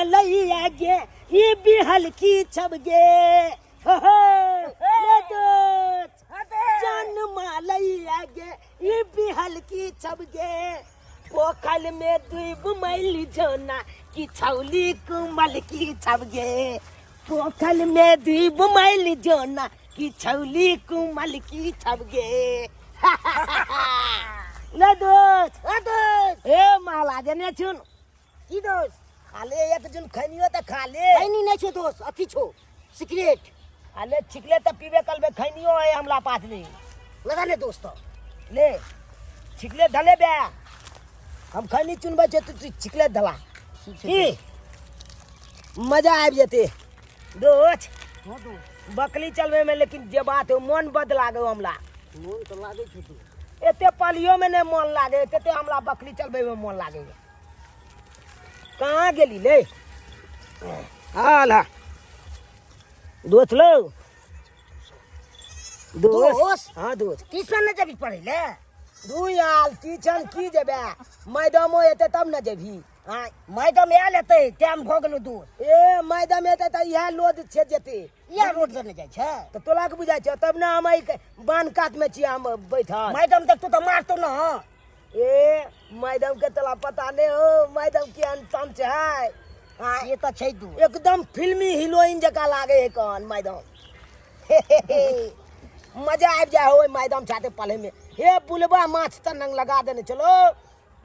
मालैया गे ई बिहल की छब गे। हो हो, ले दोस्त जान मालैया गे ई बिहल की छब गे। पोखल में डूब मैल जोना की छौली कुमल की छब गे। पोखल में डूब मैल जोना की छौली कुमल की छब गे। ले दोस्त, ए दोस्त, ए माला जने छुन की दोस्त? खाले एक जुन खैनियो त खाले। खैनी नहीं छो दोस्त, अथी छो सिगरेट। अले छिकले त पीबे कलबे, खैनियो है हमला पास नहीं। लगा ले दोस्त। ले छिकले धले बे, हम खैनी चुनबै छे तू छिकले धला की मजा आबि जेते दोस्त। हाँ दोस्त। बकली चलबे में लेकिन जे बात है मन बद लागे हमला। मन तो लागे छो दोस्त। एते पालियो में नहीं मन लागे तेते हमला बकली चलबे में मन लागे। कहाँ गेली ले हाल हा दोस्त लो दोस्त। दोस्त? हाँ दोस्त। ट्यूशन नहीं जबी पढ़े ले? दू यार ट्यूशन की जेबे, मैडमो एते तब न जेबही। हाँ मैडम आयल हेतै, टाइम भऽ गेलो दोस्त। ए मैडम एते तऽ इएह लोड छै जेते। इएह रोड देने जाइ छै। तऽ तोला के बुझाइ छौ तब ने हम एहि बान्ह कात में छियै हम बैठल। मैडम देखतो तऽ मारतो न। ए मैडम के तोला पता नहीं हो मैडम के अनसन छै। हाँ ये तऽ छै दू। एकदम फिल्मी हीरोइन जकाँ लागे है कन मैडम। मजा आबि जाय हो मैडम साथे पढ़े में। हे बुलबा माछ तऽ नंग लगा देने चलो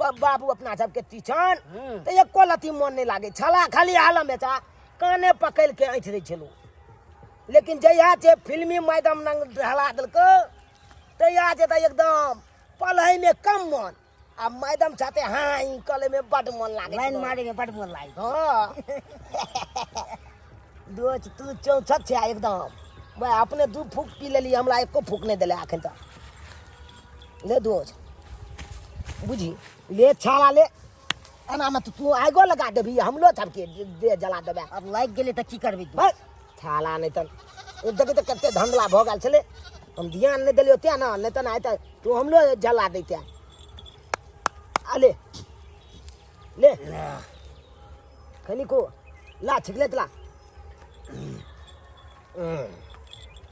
बाबू अपना सबके टीचर तऽ एको लत्ती मन नहीं लागे छला, खाली आलम बेचा काने पकड़ के ऐंठ दै छलहुँ। लेकिन जहिया छै फिल्मी मैडम नंग ढला देलकै तहिया छै तऽ एकदम पढ़ै में कम मन आ मैडम साथे हाँ ई कले में बड मन लागे। लाइन मारे में बड मन लागे। हाँ दोस्त तू चौंसठ छै एकदम। भाई अपने 2 फूक पी लेली, हमरा एको फूक नहीं देले अखन तक। ले दोस्त बुझी ले छाला ले, एना में तू आगो लगा देबी हमलो सबके दे जला देबे। अब लागि गेलै तऽ की करबी तू? बस छाला नहीं तऽ देखी तऽ कते धंधला भऽ गेल छलै, हम ध्यान नहीं देलियो तें ना, नहीं तऽ आइ तऽ तू हमलो जला दैते। आ ले ले खनी को ला छिकले ला।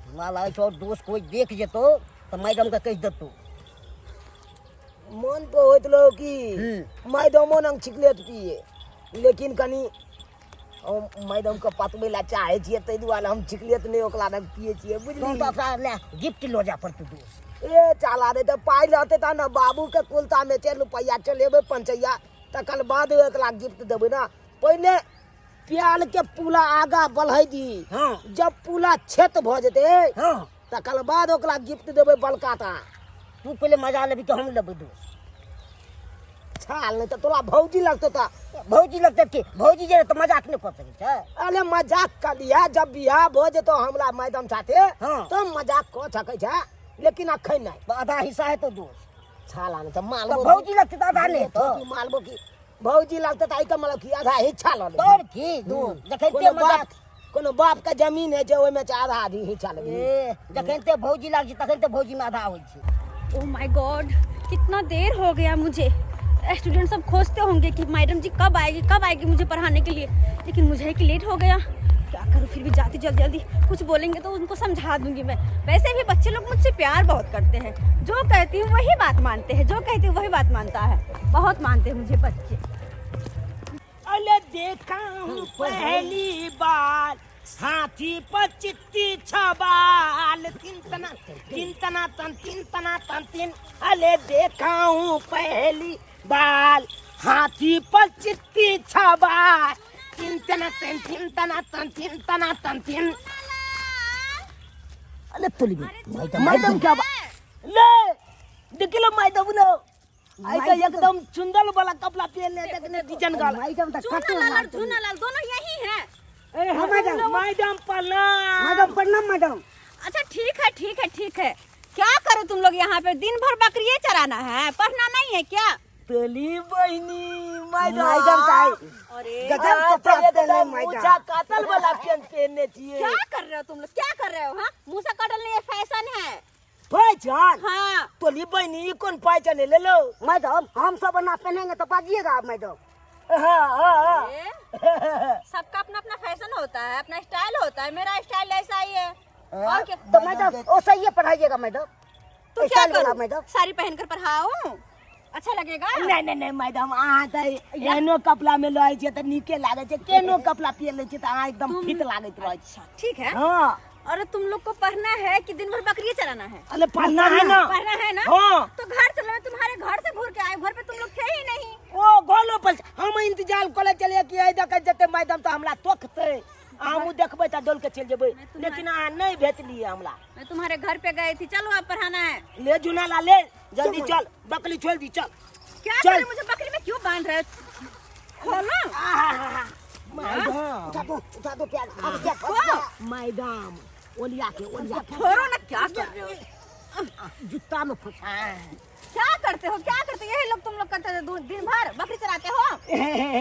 हमरा लागै छौ दोस्त कोइ देख जेतौ तऽ मैडम के कहि देतौ। मन तो होइत रहो कि मैडमो नंग छिकलेट पिए, लेकिन कनी हम मैडम के पतबै ला चाहै छियै ताहि दुआरे हम छिकलेट नहि ओकरा लग पिए छियै, बुझली? तहन तऽ अपना ले गिफ्ट लऽ जाय पड़तौ दोस्त। ए चला रे तऽ पाइ रहतै तहन ने, बाबू के कुलता में छै रुपैआ, चलेबै पंचैया तकर बाद ओकरा गिफ्ट देबै ना। पहिले प्याल के पुला आगा बढ़ै दी, हाँ। जब पुला छेत भऽ जेतै, हाँ। तकर बाद ओकरा गिफ्ट देबै बड़का टा। तू पहिले मजा लेबी तऽ हम लेबै दोस्त। छाल नहीं तऽ तोरा भौजी लगतौ तऽ। भौजी लगतै की? भौजी जे तऽ मजाक नहि कऽ सकै छै। अरे मजाक कऽ लिहे, जब बियाह भऽ जेतौ हमरा मैडम साथे, हाँ। तऽ मजाक कऽ सकै छै, लेकिन अखन नहि। तऽ आधा हिस्सा हेतौ दोस्त। छाल आने तऽ मालबो तऽ भौजी लगतै तऽ आधा नहि हेतौ। मालबो की भौजी लगतै तऽ एहिके मतलब की आधा हिस्सा लऽ लेबै। तोर की दोस्त? जखन कोनो ते मजाक बाप, कोनो बाप के जमीन है जे ओहिमे छै आधा आधी हिस्सा लेबै। ए, जखन ते भौजी लागै छै तखन ते भौजी में आधा होइ छै। ओ my God, कितना देर हो गया मुझे। स्टूडेंट सब खोजते होंगे कि मैडम जी कब आएगी, कब आएगी मुझे पढ़ाने के लिए, लेकिन मुझे कि लेट हो गया। क्या करूँ, फिर भी जाती जल्दी जल्दी, कुछ बोलेंगे तो उनको समझा दूंगी मैं। वैसे भी बच्चे लोग मुझसे प्यार बहुत करते हैं, जो कहती हूँ वही बात मानते हैं, जो कहती हूँ वही बात मानता है, बहुत मानते हैं मुझे बच्चे। अरे देखा हूँ पहली बार हाथी पर चित्ती छबाल, तीन तना तीन तना तन तीन तना तन तीन। अरे देखा हूँ पहली बार हाथी पर चित्ती छबाल, तीन तना तन तीन तना तन तीन तना तन तीन। अरे तुली मैडम, मैडम क्या बात ले देखिलो मैडम लो आई तो एकदम चुंदल वाला कपड़ा पहनले देखने डिजाइन गाल। मैडम तो चूना कते लाल और मारते। चूना लाल दोनों यही हैं। ए, हाँ, मैडम। मैडम प्रणाम। मैडम प्रणाम मैडम। अच्छा ठीक है ठीक है ठीक है, क्या करो तुम लोग यहाँ पे दिन भर बकरिए चराना है, पढ़ना नहीं है क्या? तोली बहिनी मैडम। मैडम ताई। अरे गजब हाँ, कपड़ा तो पहने एकदम मैडम। मूछा कातल वाला पेन पहनने छिए। क्या कर रहे हो तुम लोग, क्या कर रहे हो? हाँ मूसा काटल नहीं, ये फैशन है। पहचान? हाँ। तोली बहिनी, ई कोन पहचान ले लो? मैडम हम सब ना पहनेंगे तो बाजिएगा आप मैडम। हाँ, हाँ, हाँ। ए? होता है, अपना स्टाइल होता है। मेरा स्टाइल ऐसा ही है। और क्या? तो मैडम ओ सही है पढ़ाइएगा मैडम। तो क्या स्टाइल वाला करूं? मैडम। साड़ी पहनकर पढ़ाऊं, अच्छा लगेगा? नहीं नहीं नहीं मैडम, अहाँ तऽ एहनो कपड़ा में रहै छियै तऽ नीके लागै छै। केहनो कपड़ा पहिर लै छियै तऽ अहाँ एकदम फिट लागैत रहै छी। ठीक है। हाँ। और तुम लोग को पढ़ना है कि दिन भर बकरी चराना है? अरे पढ़ना है ना। पढ़ना है ना? हाँ। तो घर चलो, मैं तुम्हारे घर से घूर के आए, घर पे तुम लोग थे ही नहीं। ओ घरो पर हम इंतजार करे चलिए कि एहि दऽ के जेतै मैडम तऽ हमरा तोकतै, हमहूँ देखबै तऽ डोल के चलि जेबै, लेकिन अहाँ नहि भेटलियै हमरा। मैं तुम्हारे घर पे गई थी। चलो, अब पढ़ाना है। ले जुना ला ले, जल्दी चल, बकरी छोड़ दी, चल। क्या चल। करें, मुझे बकरी में क्यों बांध रहे हो? खोलो। मैडम। उठा दो, उठा दो प्यार, अब क्या फंस गया? मैडम, ओलिया के, ओलिया के। छोड़ो ना, क्या कर रहे हो? जूता में फंसा। क्या करते हो, क्या करते हो? यही लोग तुम लोग करते हो, दिन भर बकरी चराते हो।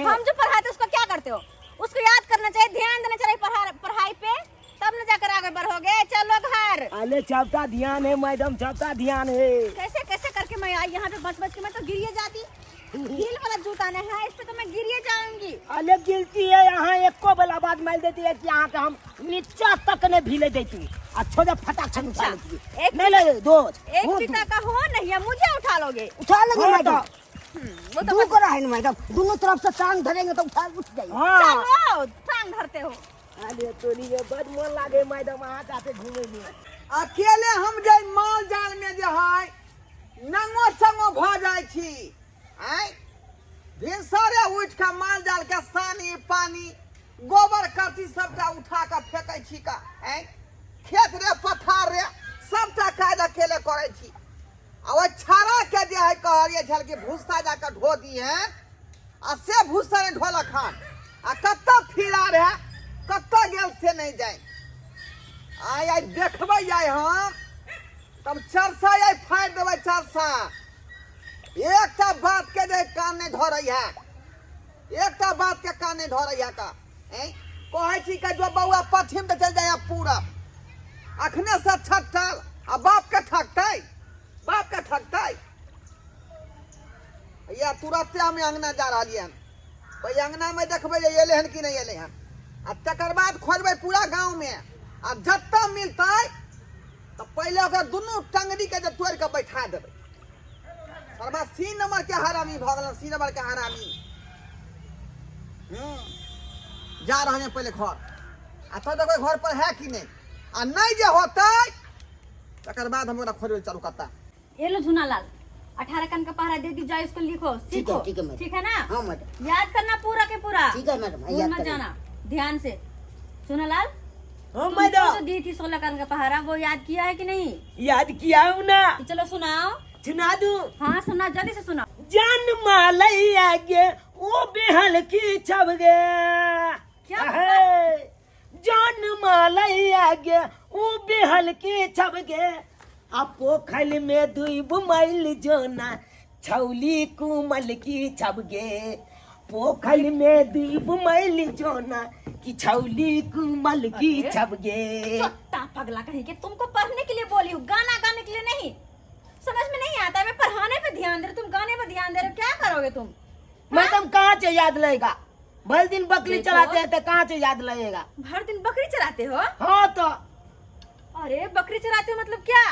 हम जो पढ़ाते उसको क्या करते हो? उसको याद करना चाहिए, ध्यान देना चाहिए पढ़ाई पे, तब न जाकर आगे बढ़ोगे। चलो घर। अरे चौथा ध्यान है मैडम, चौथा ध्यान है। कैसे कैसे करके मैं आई यहाँ पे, बच बच के मैं तो गिरिए जाती। हील वाला जूता नहीं है, इस पे तो मैं गिरिए जाऊंगी। अरे गिरती है यहाँ, एको बेल आवाज मार देती है कि यहाँ के हम नीचा तक नहीं भीले देती। अच्छा जब फटाक से उठा लेती है। एक नहीं ले दोस्त, एक वो पिता का हो नहीं है, मुझे उठा लोगे? उठा लेंगे हाँ मैडम। तो। वो तो दो करा है ना मैडम, दोनों तरफ से टांग धरेंगे तो उठा उठ जाएगा। हाँ। चलो, टांग धरते हो। अरे तोरी ये बड़ मन लागे मैडम अहाँ जाते घूमे में। अकेले हम जे माल जाल में जे है नंगो संगो भ जाइ छी। आँय भिनसरे उठि कऽ माल जाल के सानी पानी गोबर करसी सबटा उठा कऽ फेकै छी का। आँय खेत रे पथार रे सबटा काज अकेले करै छी। आ ओहि छाड़ा के जे है कहलियै छल कि भूसा जाकऽ ढो दिहे, आ से भूसा नहि ढोलक हन। आ कतऽ फिरा रहै कतऽ गेल से नहि जानि। आइ आइ देखबै आइ हम तब चरसा आइ फाड़ि देबै चरसा। एकटा बात के जे कान नहि धरै है, एकटा बात के कान नहि धरै है का। ऐं कहै छी के जो बौआ पश्चिम तऽ चलि जाइए पूरब, अखने से छटल आ बाप के ठकतै, बाप के ठकतै। या तुरते हम अंगना जा रहलियै हन, ओहि अंगना में देखबै जे एलै हन कि नहि एलै हन, आ तकर बाद खोजबै पूरा गाँव में, आ जतऽ मिलतै तऽ पहिले ओकरा दुनू टंगरी के जे तोड़ि कऽ बैठा देबै। सरबा सी नंबर के हरामी भऽ गेल, सी नंबर के हरामी। जा रहल हैं पहिले घर, आ तब देखबै घर पर है कि नहि, आ नहि जे होतै तकर बाद हम ओकरा खोजबै चारू कत्ता। ये लो झूनालाल, 18 कन का पहरा दे दी जाए, इसको लिखो ठीक है, सीखो। ठीक है मैडम। ठीक है ना? हाँ मैडम। याद करना पूरा के पूरा। ठीक है मैडम, भूल याद मत करेंगे। जाना ध्यान से। झूनालाल, हाँ तुमको मैडम। जो दी थी 16 कन का पहाड़ा, वो याद किया है कि नहीं? याद किया हूँ ना। तो चलो सुनाओ। सुना दूं? हाँ सुना, जल्दी से सुनाओ। जान मालैया गे ओ बेहल की छब गे। क्या? अहे, जान मालैया गे ओ बेहल की छब गे, आ पोखल में दुइब मैल जोना छौली कुमल की छब गे, पोखल में दुइब मैल जोना की छौली कुमल की अरे। छब गे। चट्टा पगला कहीं के, तुमको पढ़ने के लिए बोली हूँ, गाना गाने के लिए नहीं। समझ में नहीं आता है, मैं पढ़ाने पे ध्यान दे रही हूँ, तुम गाने पे ध्यान दे रहे हो, क्या करोगे तुम? मैडम कहाँ से याद रहेगा, भर दिन बकरी देखो। चलाते हैं तो कहाँ से याद रहेगा? भर दिन बकरी चराते हो? हाँ तो। अरे बकरी चराते हो मतलब क्या?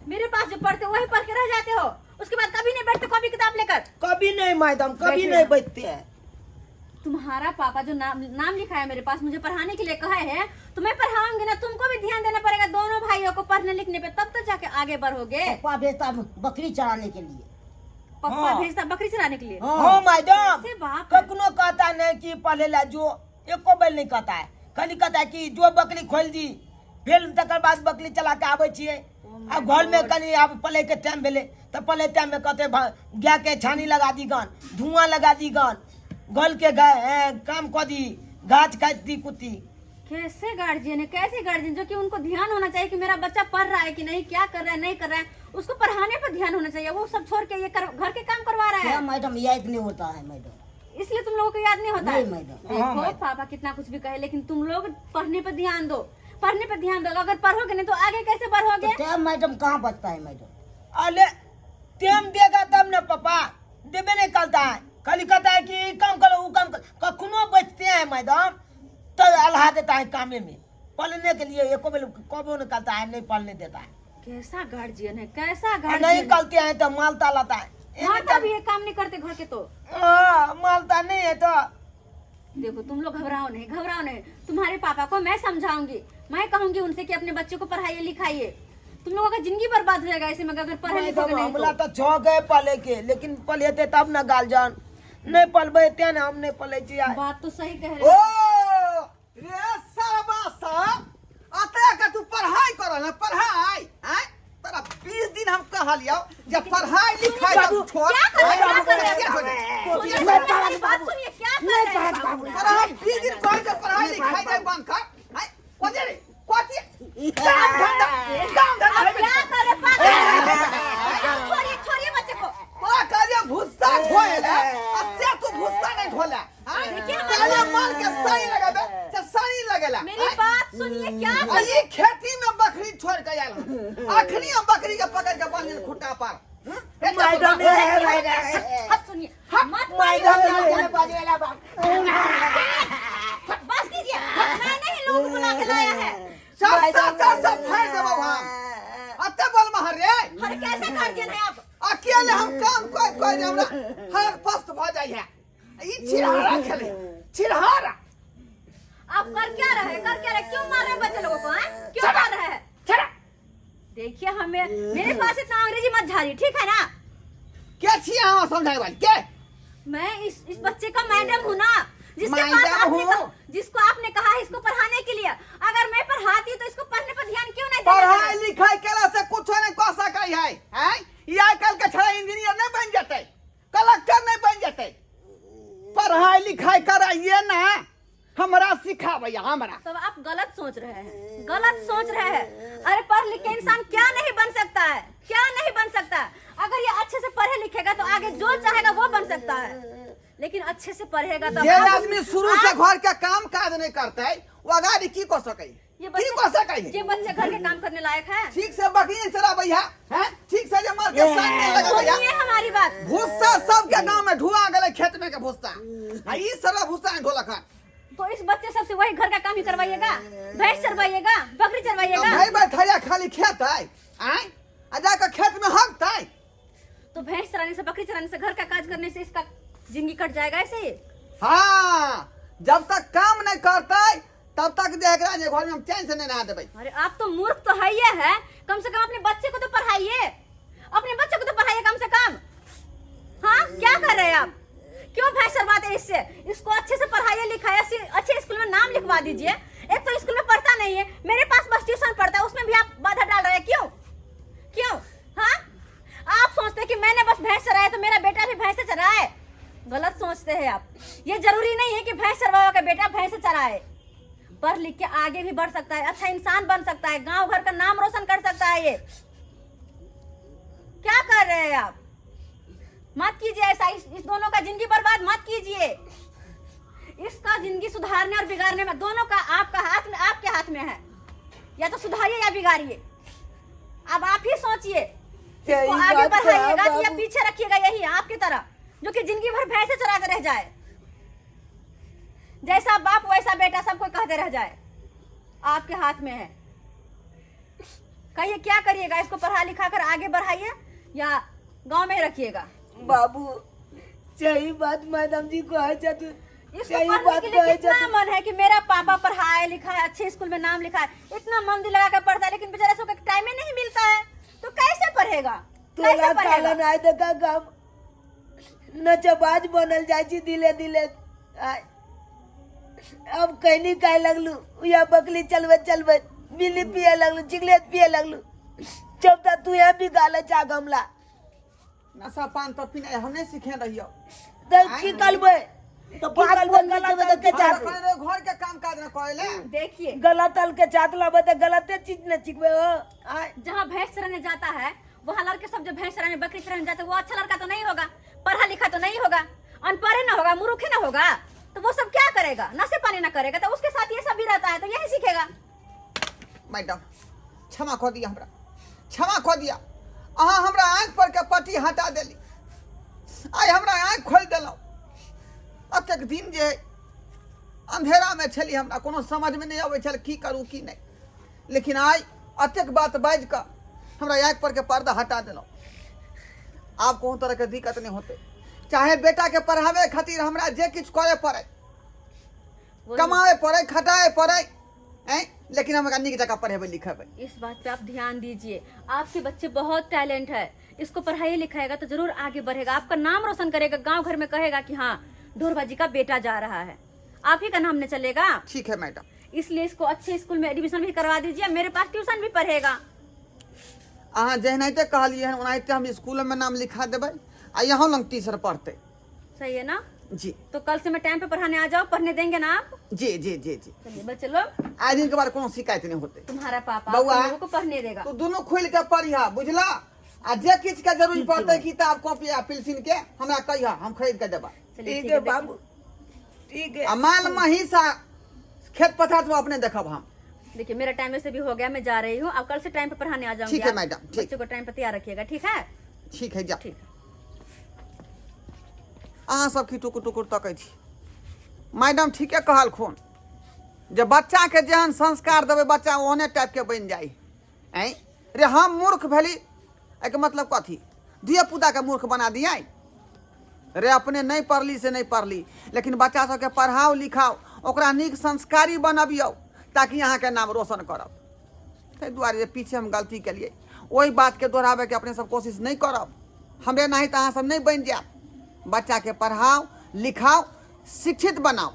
मेरे पास जो पढ़ते हो वही पढ़ के रह जाते हो, उसके बाद कभी नहीं बैठते कॉपी किताब लेकर। कभी नहीं मैडम, कभी बैठे नहीं रहो। बैठते हैं। तुम्हारा पापा जो नाम लिखा है मेरे पास, मुझे पढ़ाने के लिए कहा है, तो मैं पढ़ाऊंगी ना, तुमको भी ध्यान देना पड़ेगा दोनों भाइयों को पढ़ने लिखने पे, तब तो जाके आगे बढ़ोगे। पप्पा भेजता है बकरी चराने के लिए। पप्पा हाँ। भेजता बकरी चराने के लिए? हाँ मैडम, कैसे बाप है? कखनो कहता नहीं कि पढ़े ला जो, एको बेल नहीं कहता है, खाली कहता है कि जो बकरी खोल दी, फिर तकर बाद बकरी चला के आबै छियै। Oh आ घर में कनी आब पले के टाइम भेलै तऽ पले टाइम में कहते गाय के छानी लगा दी गन, धुआं लगा दी गन, गल के गाय, काम कऽ दी, गाछ काटि दी कुत्ती। कैसे गार्जियन है, कैसे गार्जियन, जो कि उनको ध्यान होना चाहिए कि मेरा बच्चा पढ़ रहा है कि नहीं, क्या कर रहा है नहीं कर रहा है, उसको पढ़ाने पर ध्यान होना चाहिए, वो सब छोड़ के ये घर के काम करवा रहा क्या है। मैडम याद नहीं होता है मैडम, इसलिए तुम लोगों को याद नहीं होता है। नहीं मैडम। देखो हाँ, मैडम। पापा कितना कुछ भी कहे, लेकिन तुम लोग पढ़ने पर ध्यान दो, पढ़ने पर ध्यान दो, अगर पढ़ोगे नहीं तो आगे कैसे बढ़ोगे? तो टाइम मैडम कहाँ बचता है मैडम? अरे टाइम देगा तब ना पापा, देबे नहीं करता है, खाली कहता है कि ई काम करो वो काम करो, कखनो बचते हैं मैडम। तो अल्हा देता है कामे में पलने के लिए एको बेर कबो निकलता है नहीं पलने देता है। कैसा गार्जियन है, कैसा और नहीं गार्जियन। कलते हैं तो मालता लाता है। माता भी ये काम नहीं करते घर के तो। हाँ, मालता नहीं है तो। देखो तुम लोग घबराओ नहीं, घबराओ नहीं, तुम्हारे पापा को मैं समझाऊंगी, मैं कहूंगी उनसे कि अपने बच्चे को पढ़ाइए लिखाइए। तुम लोगों का जिंदगी बर्बाद हो जाएगा ऐसे में अगर पढ़े लिखोगे नहीं हमला तो। तो छो गए पले के, लेकिन पलेते तब ना गाल जान, नहीं पलबे ते ना हम नहीं पले छी। बात तो सही कह रहे ओ हो। रे सरबा साहब, अतरा के तू पढ़ाई करल है, पढ़ाई हैं? तोरा 20 दिन हम कहलियौ जे पढ़ाई लिखाई बाबू, तब छोड़। क्या कर रहे हो, क्या कर रहे क्या हो? हो जाए? सुनिए, सुनिए, मेरी बात सुनिए, क्या कर रहे हैं बाबू? तोरा हम 20 दिन कहै जे पढ़ाई लिखाई जाय बंद कर, हैं? कोची रे? कोची? काम धंधा, काम धंधा आप क्या कर रहे हो, पागल? छोड़िए, छोड़िए बच्चे को। तोरा कहलियौ भुस्सा ढोएले, आ से तू भुस्सा नहीं ढोला, हैं? देखिए हमारे कहलियौ माल के सानी लगेबे, से सानी लगेला, मेरी हैं? बात सुनिए, क्या आ ई खेती में बकरी छोड़ के आयल हन। अखनी हम बकरी के पकड़ के बांधल खुट्टा पर। हम्म? मैडम है, मैडम। मत सुनिए, मत मारिए, मैडम है, बाजवेला बाप। बस कीजिए, मैंने ही लोग बुला के लाया है। सब सब सब सब फाड़ देबो हम। अते बोल महर रे। अरे कैसे गार्जियन है आप? अकेले हम काम कोई कोई हमरा हर पस्त भ जाइ है। ई छिरहारा खेले, छिरहारा। आप कर क्या रहे हैं, कर क्या रहे हैं? क्यों मार रहे हैं बच्चे लोगों को, हैं? क्यों मार रहे हैं? छड़ा। देखिए हमें, मेरे पास इतना अंग्रेजी मत झाड़िए, ठीक है ना? के छी अहाँ समझाए वाली के? मैं इस बच्चे का मैडम हूँ ना, जिसके पास मैडम आपने हूँ। जिसको आपने कहा है इसको पढ़ाने के लिए, अगर मैं पढ़ाती हूँ तो इसको पढ़ने पर ध्यान क्यों नहीं देते? पढ़ाई लिखाई केला से कुछ नहीं कह सकै है, हैं? ई आइ काल्हि के छड़ा इंजीनियर नहीं बन जेतै, कलेक्टर नहीं बन जेतै। पढ़ाई लिखाई कराइए ना, हमरा सिखाबैया हमरा। तब आप गलत सोच रहे हैं, गलत सोच रहे हैं। अरे पढ़ लिख के इंसान क्या नहीं बन सकता है, क्या नहीं बन सकता है। अगर ये अच्छे से पढ़े लिखेगा तो आगे जो चाहेगा वो बन सकता है, लेकिन अच्छे से पढ़ेगा तो जे आप- आदमी शुरू से घर के काम काज नहीं करते वो अगाड़ी की कऽ सकै? ये की बच्चे कऽ सकै? ये बच्चे घर के काम करने लायक है? ठीक से बकरी चराबैया, हैं? ठीक से जे मार के साथ नहीं लगबैया। सुनिए हमारी बात। भूसा सबके गांव में ढुआ गेलै खेत में के भूसा, आ ई सब भूसा नहीं ढोलक हन। तो इस बच्चे सबसे वही घर का काम ही करवाइएगा, भैंस चरवाइएगा, बकरी चरवाइएगा। तो भाई बैठैया खाली खेत है, आय? आ जाकर खेत में हगतै। तो भैंस चराने से, बकरी चराने से, घर का काज करने से इसका जिंदगी कट जाएगा ऐसे ही? हाँ, जब तक काम नहीं करते तब तक जे एकरा जे घर में हम चैन से नहीं नहा देबै। अरे आप तो मूर्ख तो है ही है, कम से कम अपने बच्चे को तो पढ़ाइए, अपने बच्चे को तो पढ़ाइए कम से कम। हाँ क्या कर रहे हैं आप? क्यों भैंस चरवाते हैं इससे? इसको अच्छे से पढ़ाइए लिखाइए, अच्छे स्कूल में नाम लिखवा दीजिए। एक तो स्कूल में पढ़ता नहीं है, मेरे पास बस ट्यूशन पढ़ता है, उसमें भी आप बाधा डाल रहे हैं, क्यों क्यों? हाँ आप सोचते हैं कि मैंने बस भैंस चराया तो मेरा बेटा भी भैंस चराए, गलत सोचते हैं आप। ये जरूरी नहीं है कि भैंस चरवावा का बेटा भैंस चराए, पढ़ लिख के आगे भी बढ़ सकता है, अच्छा इंसान बन सकता है, गांव घर का नाम रोशन कर सकता है। ये क्या कर रहे हैं आप? मत कीजिए ऐसा, इस दोनों का जिंदगी बर्बाद मत कीजिए। इसका जिंदगी सुधारने और बिगाड़ने में दोनों का आपका हाथ में, आपके हाथ में है, या तो सुधारिए या बिगाड़िए। अब आप ही सोचिए, इसको यही आगे बात तो है बढ़ाइएगा कि या बाबू। पीछे रखिएगा, यही आपकी तरह जो कि जिंदगी भर भैंसे चराते रह जाए, जैसा बाप वैसा बेटा सबको कहते रह जाए। आपके हाथ में है, कहिए क्या करिएगा? इसको पढ़ा लिखा कर आगे बढ़ाइए या गांव में ही रखिएगा? बाबू सही बात मैडम जी को है तू, इसको सही पढ़ने बात के लिए कहै कितना छथुन। मन है कि मेरा पापा पढ़ाए लिखाए, अच्छे स्कूल में नाम लिखाए, इतना मन दिल लगा कर पढ़ता है, लेकिन बेचारा इसको टाइम ही नहीं मिलता है, तो कैसे पढ़ेगा? तोरा कैसे पढ़ेगा? कारण आइ देखा हम नचबाज बनल जाइ छी धीरे धीरे। आइ अब कहनी खाए लगलू, या बकली चलबैत चलबैत बिल्ली पिए लगलू, सिगरेट पिए लगलू, जब तक तू यहाँ भी गाले चा गमला। नशा पान तो पीना हम नहीं सीखे रहियो। तऽ की करबै? तो की बात करबै? बोल गलत देबै तल के तऽ चाट, घर के काम काज न करे ले। देखिए गलत तल के चाट लेबै तऽ गलते चीज ने सीखबै हो। आइ जहाँ भैंस चराने जाता है वहाँ लड़के सब जो भैंस चराने बकरी चराने जाते हैं, वो अच्छा लड़का तो नहीं होगा, पढ़ा लिखा तो नहीं होगा, अनपढ़ ना होगा, मूर्ख ना होगा, तो वो सब क्या करेगा? नशे पानी ना करेगा, तो उसके साथ ये सब भी रहता है, तो यही सीखेगा। मैडम क्षमा कऽ दिया हमरा, क्षमा कऽ दिया, अहाँ हमरा आँखि पर के पट्टी हटा देली, आइ हमरा आँखि खोलि देलहुँ। एतेक दिन जे अंधेरामे छली, हमरा कोनो समझमे नहि अबै छल की करू की नहि। लेकिन आइ एतेक बात बाजि कऽ हमरा आँखि परके पर्दा हटा देलहुँ। आब कोनो तरहके दिक्कत नहि होतै, चाहे बेटाके पढ़ाबै खातिर हमरा जे किछु करय पड़ै, कमाबे पड़ै, खटाए पड़ै, हैं, लेकिन हम एकरा नीक जकाँ पढ़ेबै लिखेबै। इस बात पे आप ध्यान दीजिए, आपके बच्चे बहुत टैलेंट है, इसको पढ़ाई लिखाएगा तो जरूर आगे बढ़ेगा, आपका नाम रोशन करेगा, गांव घर में कहेगा कि हाँ ढोरबा जी का बेटा जा रहा है, आप ही का नाम नहीं चलेगा। ठीक है मैडम। इसलिए इसको अच्छे स्कूल में एडमिशन भी करवा दीजिए, मेरे पास ट्यूशन भी पढ़ेगा। अहाँ जेनाहिते कहलियै हन ओनाहिते हम स्कूलमे नाम लिखा देबै आ यहाँ लग टीचर पढ़तै। सही है ना? जी। तो कल से मैं टाइम पे पढ़ाने आ जाओ, पढ़ने देंगे ना आप? जी जी जी जी। चलिए बच्चे लोग, आइ दिन के बाद कोनो शिकायत नहीं होते। तुम्हारा पापा बउआ। तुम लोगों को पढ़ने देगा। तू दुनू खुल के पढ़िहा, बुझला? आ जे किछु के जरूरी पड़तै किताब कॉपी आ पेंसिल के हमरा कहिहा, हम खरीद के देबा। चलिए ठीक ठीक है है बाबू, ठीक है। आ माल महीस आ खेत पथार सब अपने देखब हम। देखिए मेरा टाइम वैसे भी हो गया, मैं जा रही हूँ, अब कल से टाइम पे पढ़ाने आ जाऊंगी। ठीक है आप मैडम, ठीक। बच्चों को टाइम पे तैयार रखिएगा, ठीक है? ठीक है, जा। ठीक है। अहाँ सब की टुकुर टुकुर तकै छी? मैडम ठीके कहलखुन जे बच्चाके जेहन संस्कार देबै बच्चा ओहने टाइपके बनि जाइ। आँय रे, हम मूर्ख भेली एहिके मतलब कथी? धियापुताके मूर्ख बना दियै? रे अपने नहि पढ़ली से नहि पढ़ली, लेकिन बच्चा सबके पढ़ाओ लिखाओ, ओकरा नीक संस्कारी बनबियौ ताकि अहाँके नाम रोशन करत। ताहि दुआरे जे पीछे हम गलती केलियै ओहि बातके दोहराबैके अपने सब कोशिश नहि करब। हमरे नाही तऽ अहाँ सब नहि बनि जायब। बच्चाके पढ़ाओ लिखाओ, शिक्षित बनाओ।